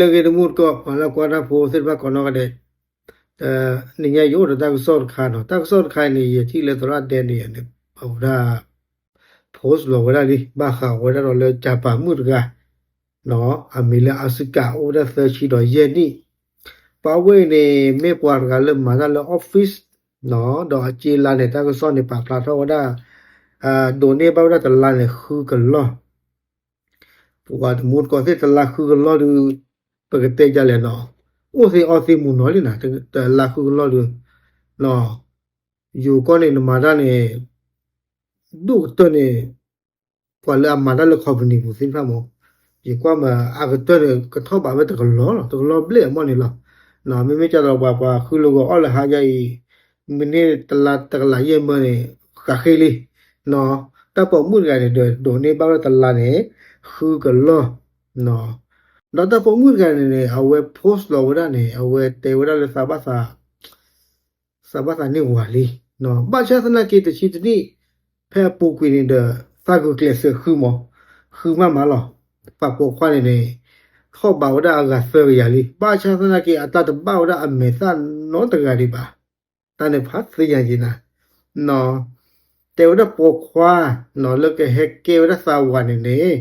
လၢအဂ့ၤ တမူတကိး ပှၤလၢကွၢ်တၢ်ဖိသ့ၣ်တဖၣ်ကိးနီၢ်ဂၤဒဲး, တနံၤညါယအိၣ်ဒီးတၢ်ကစီၣ်တခါနီၤ, တၢ်ကစီၣ်တခါအံၤန့ၣ် ယထံၣ်လၢသရၣ်ဒဲန့ၣ်န့ၣ် အဝဲဒၣ် post လီၤဝဲဒၣ်လံ ဘၣ်ဃးဝဲဒၣ်ဒီးလၢကၠၤပၤမုၣ်တဂၤ အမံၤလၢအစူကၤ အိၣ်ဝဲဒၣ်သၢဆံဒီးယဲၢ်နံၣ်, ပှၤဝဲအံၤန့ၣ် မ့ၢ်ပှၤတဂၤလၢမၤတၢ်လၢ office ဒီးအစ့လါန့ၣ် တၢ်ကစီၣ်န့ၣ် ပာ်ဖျါထီၣ်ဝဲဒၣ် ဒိးန့ၢ်ဘၣ်ဝဲဒၣ်တလါန့ၣ် ဃုကလီၢ်, ပှၤတမူတကိးသ့ၣ် တလါဃုကလီၢ်ဒုး ပကတဲဒ်လဲၣ်နီၤ, အိၣ်သ့အီသ့မုာ်နီၤလံနၤ, တလါဃုကလီၢ်ဒုး ယိၤကီၢ်န့ၣ် နမၤတၢ်န့ၣ် ဒိၣ်ကတၢၢ်န့ၣ် ပှၤလၢအမၤတၢ်လၢ company ပူၤသ့ၣ်တဖၣ်မး, ယကွၢ်မး အကတၢၢ်န့ၣ် ကထီၣ်ဘးဝဲတကလီၢ်လီၤ, တကလီၢ်ဘျဲၣ်အမီၢ်န့ၣ်လီၤ. မ့မ့ၢ်ကၢ်ဒီးပှၤ ပှၤဃုလၢဂီၤအီၣ်လၢဟါယါအံၤ မ့ၢ်န့ၢ်တလါတကလးယဲၢ်မၢန့ၣ် ဃးဃ့လံ. တၢ်ပိာ်မုၣ်တဂၤန့ၣ်ဒီး ဒိးန့ၢ်ဘၣ်ဝဲတလါန့ၣ် ဃုကလီၢ်, ဒီးတၢ်ပိာ်မုၣ်တဂၤန့ၣ်န့ၣ် အဝဲ post လီၤဝဲဒၣ်န့ၣ် အဝဲတဲဝဲဒၣ်လၢသးဘၣ်သး သးဘၣ်သးန့ၢ်ဝၤလံ, ဘၣ်ဆၣ်သနာ်က့ တဆံတနံၣ် ဖဲအပူၤကွံာ်န့ၣ်ဒီး သးဂုာ်ကျဲးစၢးဃုမး, ဃုမးမးလီၤ. ပှၤပိာ်ခွါန့ၣ်န့ၣ် ထီၣ်ဘးဝဲဒၣ်အဂၤသၢကယၤလံ, ဘၣ်ဆၣ်သနာ်က့ အတၢ်တဘၣ်ဝဲဒၣ်အမဲာ်သၣ်နီတဂၤဒံးဘၣ်, တၢ်န့ၣ်ဖးသ့ယၤက့ၤနၤ, တဲဝဲဒၣ်ပိာ်ခွါ လၢကဟဲကဲဝဲဒၣ်သးဝၤန့ၣ်န့ၣ်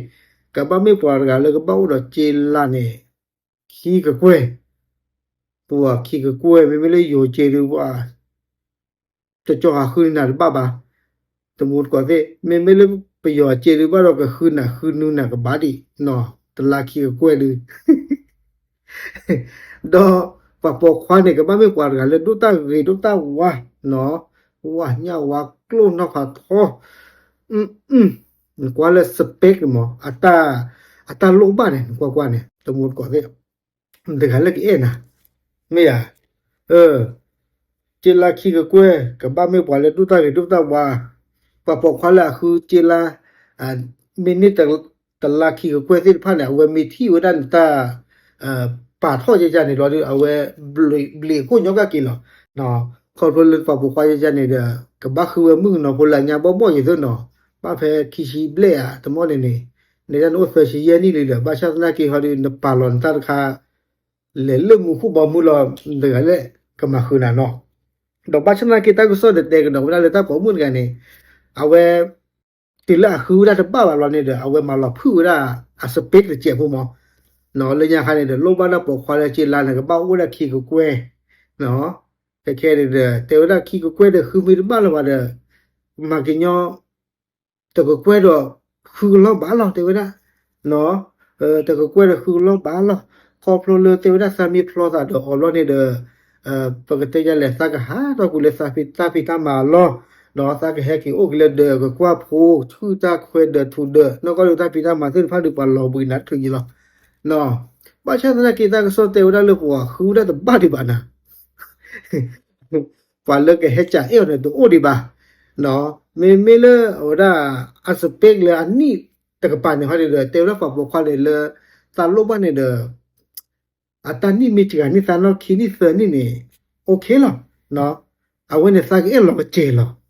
ကဘၣ်မ့ၢ်ပှၤတဂၤလၢကဘၣ်အိၣ်ဒီးစ့လါန့ၣ် ခံကကွဲၢ်, ပှၤခံကကွဲၢ် မ့မ့ၢ်လၢယိၤစ့ဒုး ပှၤ တကၠီဟးဃုနၤတဘၣ်ဘၣ်, တမူတကိးသ့ၣ် မ့မ့ၢ်လၢပယီၤစ့ဒုး ဘၣ်ဒီးကဃုနၤဃုနူနၤကဘၣ်ဒံး, တလါခံကကွဲၢ်ဒုး ဒီးပှၤပိာ်ခွါန့ၣ် ကဘၣ်မ့ၢ်ပှၤတဂၤလၢဒိၣ်တၢ်ဂ့ၤဒိၣ်တၢ်ဝါ, ဝါညၣ်ဝါကျိၣ်နီၢ်ဖးထီ, နကွၢ်လၢ spec န့ၣ်မး အတၢ်လိၣ်ဘၣ်န့ၣ် နကွၢ်ကွၢ်န့ၣ် တမူတကိးသ့ၣ် တဂၤလၢကအဲၣ်နၤ, မ့ၢ်ဧါ, စ့လါခံကကွဲၢ် ကဘၣ်မ့ၢ်ပှၤလၢဒိၣ်တၢ်ဂ့ၤဒိၣ်တၢ်ဝါ, ပှၤပိာ်ခွါလၢအဃုစ့လါ မ့ၢ်န့ၢ်တလါခံကကွဲၢ်သ့ၣ်တဖၣ်န့ၣ် အဝဲမ့ၢ်ထံၣ်ဝဲဒၣ်နတၢ် ပာ်ထီၣ်ယဲယဲန့ၣ်လီၤဒီး အဝဲ ဘျံးအခိၣ်ညီကၣ်က့ၤလီၤ. ခီဖျိလၢပှၤပိာ်ခွါယဲယဲန့ၣ်ဒီး ကဘၣ်ဃုဝဲမုၣ်ကနီၤဖိလၢအညါဘီၣ်ဘီၣ်ယဲသိးနီၤ, ဘၣ်ဖဲခံဆံဘျဲၣ်ဧါ တမီၢ်န့ၣ်န့ၣ်, န့ၣ်ဒၣ်နအိၣ်သၢဆံယဲၢ်နံၣ်လံဒီး ဘၣ်ဆၣ်သနာ်က့ဟီဒီး နပာ်လီၤနတၢ်တခါ လဲၤလၢမူခိၣ်ဘီမုၢ်လီၤ, တဂၤလၢကမၤဃုာ်နၤနီၤ. ဒီးဘၣ်ဆၣ်သနာ်က့ တၢ်ကစီၣ်ဒီးတဲကဒီးဝဲဒၣ်လၢတၢ်ပိာ်မုၣ်တဂၤန့ၣ်, အဝဲ တုၤလၢအဃုဝဲဒၣ်တဘၣ်ဘၣ်လီၤန့ၣ်ဒီး အဝဲမၤလီၤဖုၣ်ဝဲဒၣ်အ spec တစဲးဖိမး, လၢညါခါန့ၣ်ဒီး လိၣ်ဘၣ်ဒၣ်ပိာ်ခွါလၢစ့လါန့ၣ် ကဘၣ်အိၣ်ဝဲဒၣ်ခံကကွဲၢ်, ခဲခဲန့ၣ်ဒီး တဲဝဲဒၣ်ခံကကွဲၢ်ဒီး ဃုမ့ၢ်တဘၣ်လၢၤဘၣ်ဒီး မၤက့ၤညီ တကကွဲၢ်ဒီးဃုကလီၢ်ဘၣ်လီၤ တဲဝဲဒၣ်, တကကွဲၢ်ဒီးဃုကလီၢ်ဘၣ်လီၤ. ခီဖျိလၢတဲဝဲဒၣ်သးမ့ၢ်ဖျီသးဒီးအီၤဘျီန့ၣ်ဒီး ပကတဲယလဲၣ် သးကဟးထီၣ်ကွံာ်လၢသးဖံးတၢ်မၤအလီၢ်, ဒီးသးကဟဲက့ၤအိၣ်က့ၤလၢဒၢး ကကွၢ်ဖိဆူၣ်တၢ်ခွဲးဒၢးထူးဒၢး နီၢ်ကီၢ်ဒုးတၢ်ဖံးတၢ်မၤသ့ၣ်တဖၣ်ဒုး ပှၤလီၤဘှံးနၤတချုးယံၤလီၤ. ဘၣ်ဆၣ်သနာ်က့ တၢ်ကစီၣ်တဲဝဲဒၣ်လၢပှၤဃုဝဲဒၣ်တဘၣ်ဒံးဘၣ်နၤ ပှၤလၢကဟဲကၢ်အဲၣ်အီၤန့ၣ် တအိၣ်ဒံးဘၣ်. မ့မ့ၢ်လၢအဝဲဒၣ် အ spec လၢအနံၣ်တကပၤန့ၣ်ဟီဒုးဒီး တဲဝဲဒၣ်ပှၤပိာ်ခွါန့ၣ်လၢ သးလိၣ်ဘၣ်န့ၣ်ဒီး အတၢ်နံၣ်မ့ၢ်စှၤန့ၢ်သးနီၢ်ခံနံၣ်သၢနံၣ်န့ၣ် OK လီၤ. အဝဲန့ၣ်သးကအဲၣ်လီၤကစဲၤလီၤ.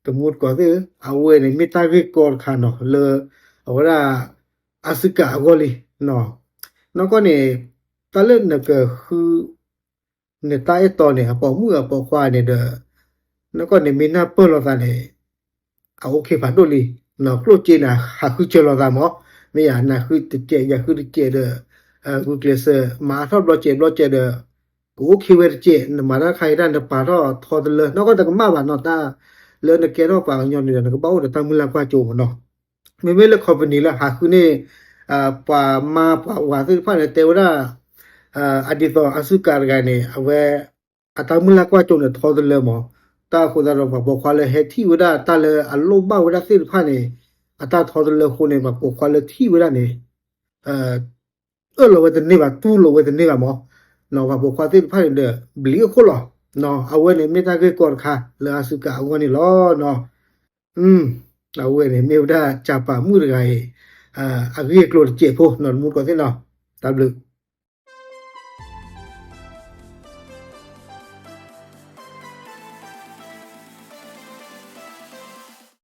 တမူတကိးသ့ၣ်ဧၢ, အဝဲန့ၣ်မ့ၢ်တၢ်ဂ့ၢ်ကီတခါနီၤ လၢအဝဲဒၣ် အစူကၤအဂီၢ်လံ. နီၢ်ကီၢ်န့ၣ် တၢ်လၢနကဃု နတၢ်အဲၣ်တီန့ၣ် အပိာ်မုၣ်အပိာ်ခွါန့ၣ်ဒီး နီၢ်ကီၢ်န့ၣ်မ့ၢ်နၢ်ပၢၢ်လိာ်သးန့ၣ် အ OK ဖးဒိၣ်လံ. ကျိၣ်စ့န့ၣ် ဟးဃုစၢၤလိာ်သးမး, မ့ၢ်ယၤ နၤဃုတစဲး ယၤဃုတစဲးဒီး ဂုာ်ကျဲးစၢး မၤအါထီၣ်ဘျီစဲးဘျီစဲးဒီး က OK ဝဲတစဲး နမၤတၢ်တခါအံၤဒၣ် နပာ်ထီၣ်ထီတလၢ နီၢ်ကီၢ်တကမၣ်ဘၣ်နီၤ တၢ်လၢနကဲထီၣ်ပှၤကညီန့ၣ်ဒီး နကဘၣ်အိၣ်ဒီးတၢ်မုၢ်လၢ်ကွၢ်စိမးနီၤ. မ့မ့ၢ်လၢ company လၢဟးဃုန့ၢ် ပှၤမါပှၤဝၤသ့ၣ်တဖၣ်န့ၣ် တဲဝဲဒၣ် အဒ်သိးအစူကၤတဂၤန့ၣ် အဝဲ အတၢ်မုၢ်လၢ်ကွၢ်စိန့ၣ်ထီတလၢမး, တၢ်အဃိသတးဒီး ပှၤပိာ်ခွါလၢဟဲထံၣ်ဝဲဒၣ်တၢ်လၢအလိၣ်ဘၣ်ဝဲဒၣ်သ့ၣ်တဖၣ်န့ၣ် အတၢ်ထီတလၢအဃိန့ၣ် ပှၤပိာ်ခွါလၢထံၣ်ဝဲဒၣ်န့ၣ် အၢၣ်လီၤဝဲတန့ၢ်ဘၣ် တူၢ်လိာ်ဝဲတန့ၢ်ဘၣ်မး, ပှၤပိာ်ခွါသ့ၣ်တဖၣ်န့ၣ်ဒီး ဘျံးအခိၣ်လီၤ. အဝဲန့ၣ်မ့ၢ်တၢ်ဂ့ၢ်ကီတခါလၢအစူကၤအဂီၢ်န့ၣ်လီၤ. အဝဲန့ၣ်မ့ၢ်ဝဲဒၣ်ကၢ်ပၤမုၣ်တဂၤအံၤ အဂ့ၢ်အကျိၤတစဲးဖိ နီၢ်တမူတကိးသ့ၣ်နီၤ, တၢ်ဘျုး